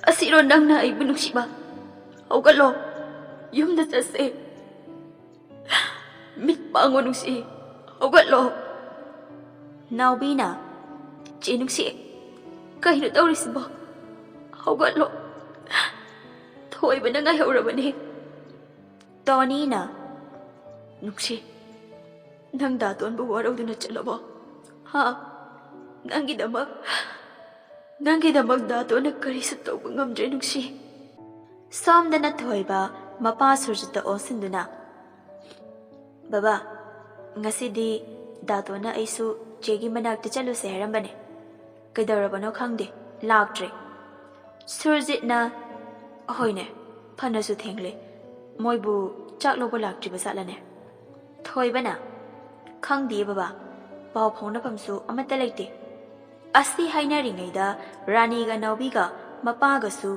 ꯑꯁꯤꯔꯣ ꯅꯪꯅ ꯑꯩꯕꯨ ꯅꯨꯡꯁꯤꯕ? ꯍꯧꯒꯠꯂꯣ, ꯌꯨꯝꯗ ꯆꯠꯁꯦ꯫ ꯃꯤꯠ ꯄꯥꯡꯉꯣ ꯅꯨꯡꯁꯤ, ꯍꯧꯒꯠꯂꯣ"꯫ ꯅꯥꯎꯕꯤꯅ, "ꯆꯦ ꯅꯨꯡꯁꯤ, ꯀꯩꯅꯣ ꯇꯧꯔꯤꯁꯤꯕꯣ? ꯍꯧꯒꯠꯂꯣ, ꯊꯣꯏꯕꯅ ꯉꯥꯏꯍꯧꯔꯕꯅꯦ"꯫ ꯇꯣꯅꯤꯅ, "ꯅꯨꯡꯁꯤ, ꯅꯪ ꯗꯥꯇꯣꯟꯕꯨ ꯋꯥꯔꯧꯗꯨꯅ ꯆꯠꯂꯕꯣ? ꯍꯥ? ꯅꯪꯒꯤꯗꯃꯛ, ꯅꯪꯒꯤꯗꯃꯛ ꯗꯥꯇꯣꯟꯅ ꯀꯔꯤꯁꯨ ꯇꯧꯕ ꯉꯝꯗ꯭ꯔꯦ ꯅꯨꯡꯁꯤ꯫ ꯁꯣꯝꯗꯅ ꯊꯣꯏꯕ ꯃꯄꯥ ꯁꯨꯔꯖꯤꯠꯇ ꯑꯣꯟꯁꯤꯟꯗꯨꯅ, "ꯕꯕꯥ, ꯉꯁꯤꯗꯤ ꯗꯥꯇꯣꯅ ꯑꯩꯁꯨ ꯆꯦꯒꯤ ꯃꯅꯥꯛꯇ ꯆꯠꯂꯨꯁꯦ ꯍꯥꯏꯔꯝꯕꯅꯦ꯫ ꯀꯩꯗꯧꯔꯕꯅꯣ ꯈꯪꯗꯦ, ꯂꯥꯛꯇ꯭ꯔꯦ꯫" ꯁꯨꯔꯖꯤꯠꯅ, "ꯍꯣꯏꯅꯦ, ꯐꯅꯁꯨ ꯊꯦꯡꯂꯦ꯫ ꯃꯣꯏꯕꯨ ꯆꯥꯛ ꯂꯧꯕ ꯂꯥꯛꯇ꯭ꯔꯤꯕ ꯖꯥꯠꯂꯅꯦ?" ꯊꯣꯏꯕꯅ, "ꯈꯪꯗꯦ ꯕꯕꯥ, ꯄꯥꯎ ꯐꯥꯎꯅꯐꯝꯁꯨ ꯑꯃꯠꯇ ꯂꯩꯇꯦ꯫" ꯑꯁꯤ ꯍꯥꯏꯅꯔꯤꯉꯩꯗ ꯔꯥꯅꯤꯒ ꯅꯥꯎꯕꯤꯒ ꯃꯄꯥꯒꯁꯨ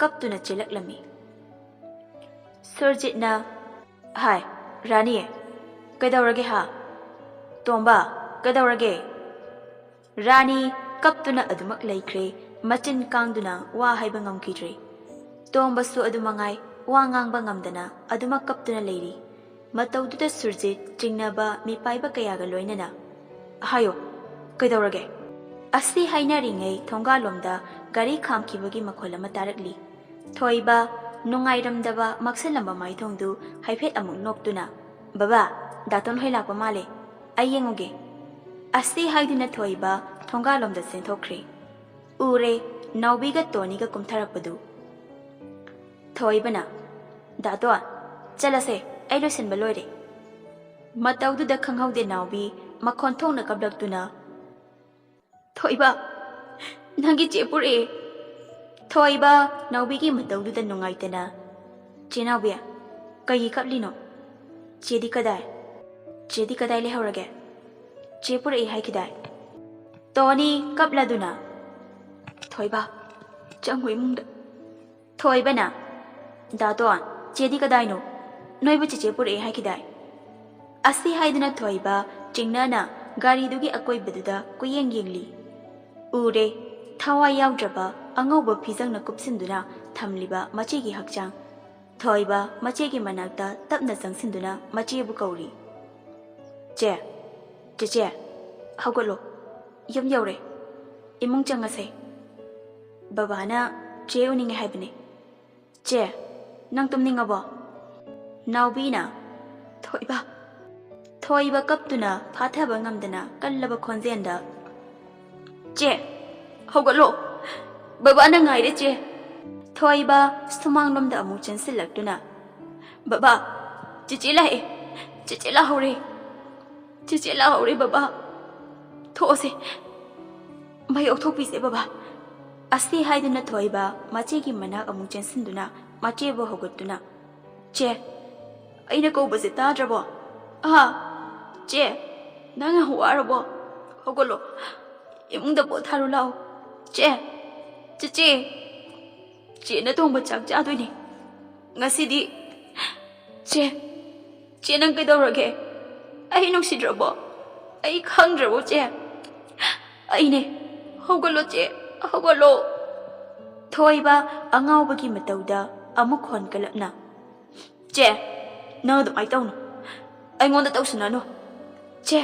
ꯀꯞꯇꯨꯅ ꯆꯦꯜꯂꯛꯂꯝꯃꯤ꯫ ꯁꯨꯔꯖꯤꯠꯅ, "ꯍꯥꯏ, ꯔꯥꯅꯤ, ꯀꯩꯗꯧꯔꯒꯦ ꯍꯥ? ꯇꯣꯝꯕ, ꯀꯩꯗꯧꯔꯒꯦ?" ꯔꯥꯅꯤ ꯀꯞꯇꯨꯅ ꯑꯗꯨꯃꯛ ꯂꯩꯈ꯭ꯔꯦ, ꯃꯆꯤꯟ ꯀꯥꯡꯗꯨꯅ ꯋꯥ ꯍꯥꯏꯕ ꯉꯝꯈꯤꯗ꯭ꯔꯦ꯫ ꯇꯣꯝꯕꯁꯨ ꯑꯗꯨ ꯃꯉꯥꯏ, ꯋꯥ ꯉꯥꯡꯕ ꯉꯝꯗꯅ ꯑꯗꯨꯃꯛ ꯀꯞꯇꯨꯅ ꯂꯩꯔꯤ꯫ ꯃꯇꯧꯗꯨꯗ ꯁꯨꯔꯖꯤꯠ ꯆꯤꯡꯅꯕ ꯃꯤꯄꯥꯏꯕ ꯀꯌꯥꯒ ꯂꯣꯏꯅꯅ, "ꯍꯥꯏꯌꯣ, ꯀꯩꯗꯧꯔꯒꯦ?" ꯑꯁꯤ ꯍꯥꯏꯅꯔꯤꯉꯩ ꯊꯣꯡꯒꯥꯜꯂꯣꯝꯗ ꯒꯥꯔꯤ ꯈꯥꯝꯈꯤꯕꯒꯤ ꯃꯈꯣꯜ ꯑꯃ ꯇꯥꯔꯛꯂꯤ꯫ ꯊꯣꯏꯕ ꯅꯨꯡꯉꯥꯏꯔꯝꯗꯕ ꯃꯛꯁꯜꯂꯝꯕ ꯃꯥꯏꯊꯣꯡꯗꯨ ꯍꯥꯏꯐꯦꯠ ꯑꯃꯨꯛ ꯅꯣꯛꯇꯨꯅ, "ꯕꯕꯥ, ꯗꯥꯇꯣꯟ ꯍꯣꯏ ꯂꯥꯛꯄ ꯃꯥꯜꯂꯦ, ꯑꯩ ꯌꯦꯡꯉꯨꯒꯦ꯫" ꯑꯁꯤ ꯍꯥꯏꯗꯨꯅ ꯊꯣꯏꯕ ꯊꯣꯡꯒꯥꯜꯂꯣꯝꯗ ꯆꯦꯟꯊꯣꯛꯈ꯭ꯔꯦ꯫ ꯎꯔꯦ, ꯅꯥꯎꯕꯤꯒ ꯇꯣꯅꯤꯒ ꯀꯨꯝꯊꯔꯛꯄꯗꯨ꯫ ꯊꯣꯏꯕꯅ, "ꯗꯥꯇꯣꯟ, ꯆꯠꯂꯁꯦ, ꯑꯩ ꯂꯣꯏꯁꯤꯟꯕ ꯂꯣꯏꯔꯦ꯫" ꯃꯇꯧꯗꯨꯗ ꯈꯪꯍꯧꯗꯦ ꯅꯥꯎꯕꯤ ꯃꯈꯣꯟ ꯊꯣꯛꯅ ꯀꯞꯂꯛꯇꯨꯅ, "ꯊꯣꯏꯕ, ꯅꯪꯒꯤ ꯆꯦ ꯄꯨꯔꯛꯑꯦ꯫" ꯊꯣꯏꯕ ꯅꯥꯎꯕꯤꯒꯤ ꯃꯇꯧꯗꯨꯗ ꯅꯨꯡꯉꯥꯏꯇꯅ, "ꯆꯦ ꯅꯥꯎꯕꯤ, ꯀꯩꯒꯤ ꯀꯞꯂꯤꯅꯣ? ꯆꯦꯗꯤ ꯀꯗꯥꯏ? ꯆꯦꯗꯤ ꯀꯗꯥꯏ ꯂꯩꯍꯧꯔꯒꯦ? ꯆꯦ ꯄꯨꯔꯛꯏ ꯍꯥꯏꯈꯤꯗꯥꯏ?" ꯇꯣꯅꯤ ꯀꯞꯂꯗꯨꯅ, "ꯊꯣꯏꯕ, ꯆꯪꯉꯨ ꯏꯃꯨꯡꯗ꯫" ꯊꯣꯏꯕꯅ, "ꯗꯥꯇꯣꯟ, ꯆꯦꯗꯤ ꯀꯗꯥꯏꯅꯣ? ꯅꯣꯏꯕꯨ ꯆꯦꯆꯦ ꯄꯨꯔꯛꯑꯦ ꯍꯥꯏꯈꯤꯗꯥꯏ?" ꯑꯁꯤ ꯍꯥꯏꯗꯨꯅ ꯊꯣꯏꯕ ꯆꯤꯡꯅꯅ ꯒꯥꯔꯤꯗꯨꯒꯤ ꯑꯀꯣꯏꯕꯗꯨꯗ ꯀꯨꯌꯦꯡ ꯌꯦꯡꯂꯤ꯫ ꯎꯔꯦ, ꯊꯋꯥꯏ ꯌꯥꯎꯗ꯭ꯔꯕ ꯑꯉꯧꯕ ꯐꯤꯖꯪꯅ ꯀꯨꯞꯁꯤꯟꯗꯨꯅ ꯊꯝꯂꯤꯕ ꯃꯆꯦꯒꯤ ꯍꯛꯆꯥꯡ꯫ ꯊꯣꯏꯕ ꯃꯆꯦꯒꯤ ꯃꯅꯥꯛꯇ ꯇꯞꯅ ꯆꯪꯁꯤꯟꯗꯨꯅ ꯃꯆꯦꯕꯨ ꯀꯧꯔꯤ꯫ "ꯆꯦ, ꯆꯦꯆꯦ, ꯍꯧꯒꯠꯂꯣ꯫ ꯌꯨꯝ ꯌꯧꯔꯦ꯫ ꯏꯃꯨꯡ ꯆꯪꯉꯁꯦ꯫ ꯕꯕꯥꯅ ꯆꯦ ꯎꯅꯤꯡꯉꯦ ꯍꯥꯏꯕꯅꯦ꯫ ꯆꯦ, ꯅꯪ ꯇꯨꯝꯅꯤꯡꯉꯕꯣ?" ꯅꯥꯎꯕꯤꯅ, "ꯊꯣꯏꯕ꯫" ꯊꯣꯏꯕ ꯀꯞꯇꯨꯅ ꯐꯥꯊꯕ ꯉꯝꯗꯅ ꯀꯜꯂꯕ ꯈꯣꯟꯖꯦꯜꯗ, "ꯆꯦ, ꯍꯧꯒꯠꯂꯣ꯫ ꯕꯕꯥꯅ ꯉꯥꯏꯔꯦ, ꯆꯦ꯫" ꯊꯣꯏꯕ ꯁꯨꯃꯥꯡꯂꯣꯝꯗ ꯑꯃꯨꯛ ꯆꯦꯟꯁꯤꯜꯂꯛꯇꯨꯅ, "ꯕꯕꯥ, ꯆꯤꯆꯦ ꯂꯥꯛꯑꯦ, ꯆꯤꯆꯦ ꯂꯥꯛꯍꯧꯔꯦ, ꯆꯤꯆꯦ ꯂꯥꯛꯍꯧꯔꯦ ꯕꯕꯥ, ꯊꯣꯛꯑꯁꯦ, ꯃꯩ ꯑꯣꯛꯊꯣꯛꯄꯤꯁꯦ ꯕꯕꯥ"꯫ ꯑꯁꯤ ꯍꯥꯏꯗꯨꯅ ꯊꯣꯏꯕ ꯃꯆꯦꯒꯤ ꯃꯅꯥꯛ ꯑꯃꯨꯛ ꯆꯦꯟꯁꯤꯟꯗꯨꯅ ꯃꯆꯦꯕꯨ ꯍꯧꯒꯠꯇꯨꯅ, "ꯆꯦ, ꯑꯩꯅ ꯀꯧꯕꯁꯦ ꯇꯥꯗ꯭ꯔꯕꯣ? ꯑꯥ, ꯆꯦ, ꯅꯪ ꯌꯥꯝ ꯋꯥꯔꯕꯣ? ꯍꯧꯒꯠꯂꯣ, ꯏꯃꯨꯡꯗ ꯄꯣꯊꯥꯔꯨ ꯂꯥꯛꯑꯣ꯫ ꯆꯦ, ꯆꯦꯆꯦ, ꯆꯦꯅ ꯊꯣꯡꯕ ꯆꯥꯛ ꯆꯥꯗꯣꯏꯅꯦ ꯉꯁꯤꯗꯤ꯫ ꯆꯦ, ꯆꯦ ꯅꯪ ꯀꯩꯗꯧꯔꯒꯦ? ꯑꯩ ꯅꯨꯡꯁꯤꯗ꯭ꯔꯕꯣ? ꯑꯩ ꯈꯪꯗ꯭ꯔꯕꯣ ꯆꯦ? ꯑꯩꯅꯦ, ꯍꯧꯒꯠꯂꯣ ꯆꯦ, ꯍꯧꯒꯠꯂꯣ"꯫ ꯊꯣꯏꯕ ꯑꯉꯥꯎꯕꯒꯤ ꯃꯇꯧꯗ ꯑꯃꯨꯛ ꯈꯣꯟ ꯀꯜꯂꯞꯅ, "ꯆꯦ, ꯅꯪ ꯑꯗꯨꯃꯥꯏꯅ ꯇꯧꯅꯨ, ꯑꯩꯉꯣꯟꯗ ꯇꯧꯁꯤꯟꯅꯅꯨ꯫ ꯆꯦ,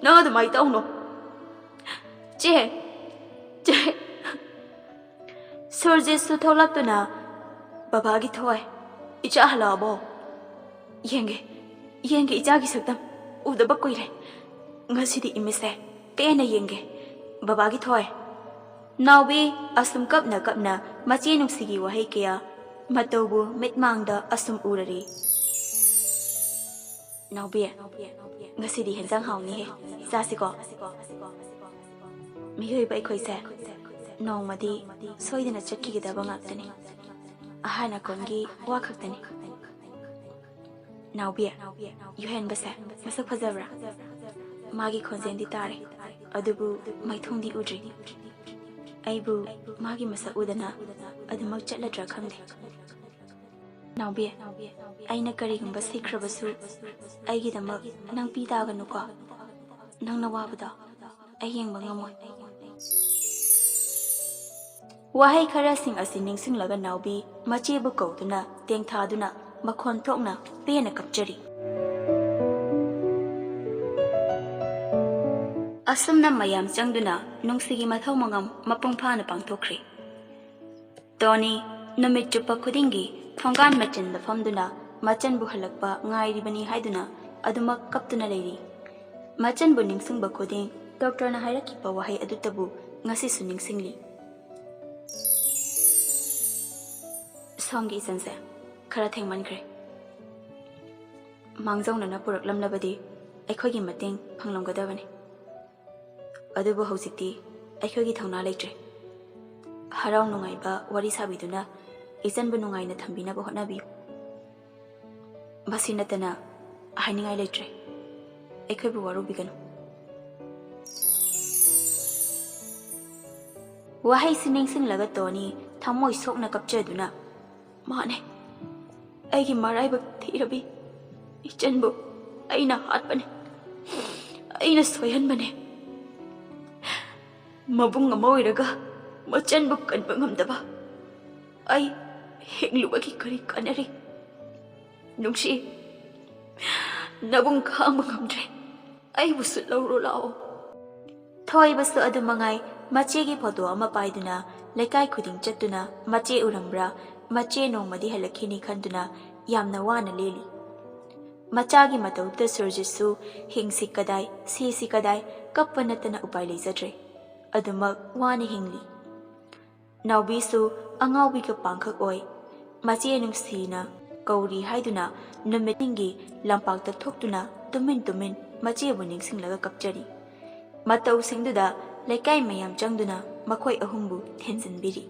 ꯅꯪ ꯑꯗꯨꯃꯥꯏꯅ ꯇꯧꯅꯨ꯫ ꯆꯦ, ꯆꯦ"꯫ ꯁꯨꯔꯖꯤꯠꯁꯨ ꯊꯣꯛꯂꯛꯇꯨꯅ, "ꯕꯕꯥꯒꯤ ꯊꯣꯏ, ꯏꯆꯥ ꯍꯜꯂꯛꯑꯕꯣ? ꯌꯦꯡꯒꯦ, ꯌꯦꯡꯒꯦ ꯏꯆꯥꯒꯤ ꯁꯛꯇꯝ, ꯎꯗꯕ ꯀꯨꯏꯔꯦ꯫ ꯉꯁꯤꯗꯤ ꯏꯃꯤꯠꯁꯦ ꯄꯦꯟꯅ ꯌꯦꯡꯒꯦ, ꯕꯕꯥꯒꯤ ꯊꯣꯏ"꯫ ꯅꯥꯎꯕꯤ ꯑꯁꯨꯝ ꯀꯞꯅ ꯀꯞꯅ ꯃꯆꯦ ꯅꯨꯡꯁꯤꯒꯤ ꯋꯥꯍꯩ ꯀꯌꯥ ꯃꯇꯧꯕꯨ ꯃꯤꯠꯃꯥꯡꯗ ꯑꯁꯨꯝ ꯎꯔꯔꯤ꯫ "ꯅꯥꯎꯕꯤ, ꯉꯁꯤꯗꯤ ꯍꯦꯟꯖꯥꯡ ꯍꯥꯎꯅꯤꯍꯦ, ꯆꯥꯁꯤꯀꯣ"꯫ ꯃꯤꯑꯣꯏꯕ ꯑꯩꯈꯣꯏꯁꯦ ꯅꯣꯡꯃꯗꯤ ꯁꯣꯏꯗꯅ ꯆꯠꯈꯤꯒꯗꯕ ꯉꯥꯛꯇꯅꯤ꯫ ꯑꯍꯥꯟ ꯑꯀꯣꯟꯒꯤ ꯋꯥ ꯈꯛꯇꯅꯤ꯫ "ꯅꯥꯎꯕꯤ, ꯌꯨꯍꯦꯟꯕꯁꯦ ꯃꯁꯛ ꯐꯖꯕ꯭ꯔꯥ?" "ꯃꯥꯒꯤ ꯈꯣꯟꯖꯦꯜꯗꯤ ꯇꯥꯔꯦ, ꯑꯗꯨꯕꯨ ꯃꯥꯏꯊꯣꯡꯗꯤ ꯎꯗ꯭ꯔꯤ꯫ ꯑꯩꯕꯨ ꯃꯥꯒꯤ ꯃꯁꯛ ꯎꯗꯅ ꯑꯗꯨꯃꯛ ꯆꯠꯂꯗ꯭ꯔꯥ ꯈꯪꯗꯦ꯫ ꯅꯥꯎꯕꯤ, ꯑꯩꯅ ꯀꯔꯤꯒꯨꯝꯕ ꯁꯤꯈ꯭ꯔꯕꯁꯨ ꯑꯩꯒꯤꯗꯃꯛ ꯅꯪ ꯄꯤ ꯇꯥꯒꯅꯨꯀꯣ꯫ ꯅꯪꯅ ꯋꯥꯕꯗꯣ ꯑꯩ ꯌꯦꯡꯕ ꯉꯝꯃꯣꯏ"꯫ ꯋꯥꯍꯩ ꯈꯔꯁꯤꯡ ꯑꯁꯤ ꯅꯤꯡꯁꯤꯡꯂꯒ ꯅꯥꯎꯕꯤ ꯃꯆꯦꯕꯨ ꯀꯧꯗꯨꯅ ꯇꯦꯡꯊꯥꯗꯨꯅ ꯃꯈꯣꯟ ꯊꯣꯛꯅ ꯄꯦꯟꯅ ꯀꯞꯆꯔꯤ꯫ ꯑꯁꯨꯝꯅ ꯃꯌꯥꯝ ꯆꯪꯗꯨꯅ ꯅꯨꯡꯁꯤꯒꯤ ꯃꯊꯧ ꯃꯉꯝ ꯃꯄꯨꯡ ꯐꯥꯅ ꯄꯥꯡꯊꯣꯛꯈ꯭ꯔꯤ꯫ ꯇꯣꯅꯤ ꯅꯨꯃꯤꯠ ꯆꯨꯞꯄ ꯈꯨꯗꯤꯡꯒꯤ ꯊꯣꯡꯒꯥꯟ ꯃꯆꯤꯟꯗ ꯐꯝꯗꯨꯅ ꯃꯆꯟꯕꯨ ꯍꯜꯂꯛꯄ ꯉꯥꯏꯔꯤꯕꯅꯤ ꯍꯥꯏꯗꯨꯅ ꯑꯗꯨꯃꯛ ꯀꯞꯇꯨꯅ ꯂꯩꯔꯤ꯫ ꯃꯆꯟꯕꯨ ꯅꯤꯡꯁꯤꯡꯕ ꯈꯨꯗꯤꯡ ꯗꯣꯛꯇꯔꯅ ꯍꯥꯏꯔꯛꯈꯤꯕ ꯋꯥꯍꯩ ꯑꯗꯨꯇꯕꯨ ꯉꯁꯤꯁꯨ ꯅꯤꯡꯁꯤꯡꯂꯤ꯫ ꯁꯣꯝꯒꯤ ꯏꯆꯟꯁꯦ ꯈꯔ ꯊꯦꯡꯃꯟꯈ꯭ꯔꯦ꯫ ꯃꯥꯡꯖꯧꯅꯅ ꯄꯨꯔꯛꯂꯝꯂꯕꯗꯤ ꯑꯩꯈꯣꯏꯒꯤ ꯃꯇꯦꯡ ꯐꯪꯂꯝꯒꯗꯕꯅꯤ꯫ ꯑꯗꯨꯕꯨ ꯍꯧꯖꯤꯛꯇꯤ ꯑꯩꯈꯣꯏꯒꯤ ꯊꯧꯅꯥ ꯂꯩꯇ꯭ꯔꯦ꯫ ꯍꯔꯥꯎ ꯅꯨꯡꯉꯥꯏꯕ ꯋꯥꯔꯤ ꯁꯥꯕꯤꯗꯨꯅ ꯏꯆꯟꯕꯨ ꯅꯨꯡꯉꯥꯏꯅ ꯊꯝꯕꯤꯅꯕ ꯍꯣꯠꯅꯕꯤꯌꯨ꯫ ꯃꯁꯤ ꯅꯠꯇꯅ ꯍꯥꯏꯅꯤꯡꯉꯥꯏ ꯂꯩꯇ꯭ꯔꯦ꯫ ꯑꯩꯈꯣꯏꯕꯨ ꯋꯥꯔꯧꯕꯤꯒꯅꯨ꯫ ꯋꯥꯍꯩꯁꯤ ꯅꯤꯡꯁꯤꯡꯂꯒ ꯇꯣꯅꯤ ꯊꯃꯣꯏ ꯁꯣꯛꯅ ꯀꯞꯆꯗꯨꯅ, "ꯃꯥꯅꯦ, ꯑꯩꯒꯤ ꯃꯔꯥꯏꯕꯛ ꯊꯤꯔꯕꯤ ꯏꯆꯟꯕꯨ ꯑꯩꯅ ꯍꯥꯠꯄꯅꯦ, ꯑꯩꯅ ꯁꯣꯏꯍꯟꯕꯅꯦ꯫ ꯃꯕꯨꯡ ꯑꯃ ꯑꯣꯏꯔꯒ ꯃꯆꯟꯕꯨ ꯀꯟꯕ ꯉꯝꯗꯕ ꯑꯩ ꯍꯤꯡꯂꯨꯕꯒꯤ ꯀꯔꯤ ꯀꯥꯟꯅꯔꯤ? ꯅꯨꯡꯁꯤ, ꯅꯕꯨꯡ ꯈꯥꯡꯕ ꯉꯝꯗ꯭ꯔꯦ, ꯑꯩꯕꯨꯁꯨ ꯂꯧꯔꯣ ꯂꯥꯛꯑꯣ꯫" ꯊꯣꯏꯕꯁꯨ ꯑꯗꯨ ꯃꯉꯥꯏ, ꯃꯆꯦꯒꯤ ꯐꯣꯇꯣ ꯑꯃ ꯄꯥꯏꯗꯨꯅ ꯂꯩꯀꯥꯏ ꯈꯨꯗꯤꯡ ꯆꯠꯇꯨꯅ ꯃꯆꯦ ꯎꯔꯝꯕ꯭ꯔꯥ, ꯃꯆꯦ ꯅꯣꯡꯃꯗꯤ ꯍꯜꯂꯛꯈꯤꯅꯤ ꯈꯟꯗꯨꯅ ꯌꯥꯝꯅ ꯋꯥꯅ ꯂꯦꯜꯂꯤ꯫ ꯃꯆꯥꯒꯤ ꯃꯇꯧꯗꯨꯗ ꯁꯨꯔꯖꯤꯠꯁꯨ ꯍꯤꯡꯁꯤ ꯀꯗꯥꯏ, ꯁꯤꯁꯤ ꯀꯗꯥꯏ, ꯀꯞꯄ ꯅꯠꯇꯅ ꯎꯄꯥꯏ ꯂꯩꯖꯗ꯭ꯔꯦ꯫ ꯑꯗꯨꯃꯛ ꯋꯥꯅ ꯍꯤꯡꯂꯤ꯫ ꯅꯥꯎꯕꯤꯁꯨ ꯑꯉꯥꯎꯕꯤꯒ ꯄꯥꯡꯈꯛ ꯑꯣꯏ꯫ ꯃꯆꯦ ꯅꯨꯡꯁꯤꯅ ꯀꯧꯔꯤ ꯍꯥꯏꯗꯨꯅ ꯅꯨꯃꯤꯠ ꯈꯨꯗꯤꯡꯒꯤ ꯂꯝꯄꯥꯛꯇ ꯊꯣꯛꯇꯨꯅ ꯇꯨꯃꯤꯟ ꯇꯨꯃꯤꯟ ꯃꯆꯦꯕꯨ ꯅꯤꯡꯁꯤꯡꯂꯒ ꯀꯞꯆꯔꯤ꯫ ꯃꯇꯧꯁꯤꯡꯗꯨꯗ ꯂꯩꯀꯥꯏ ꯃꯌꯥꯝ ꯆꯪꯗꯨꯅ ꯃꯈꯣꯏ ꯑꯍꯨꯝꯕꯨ ꯊꯦꯝꯖꯤꯟꯕꯤꯔꯤ꯫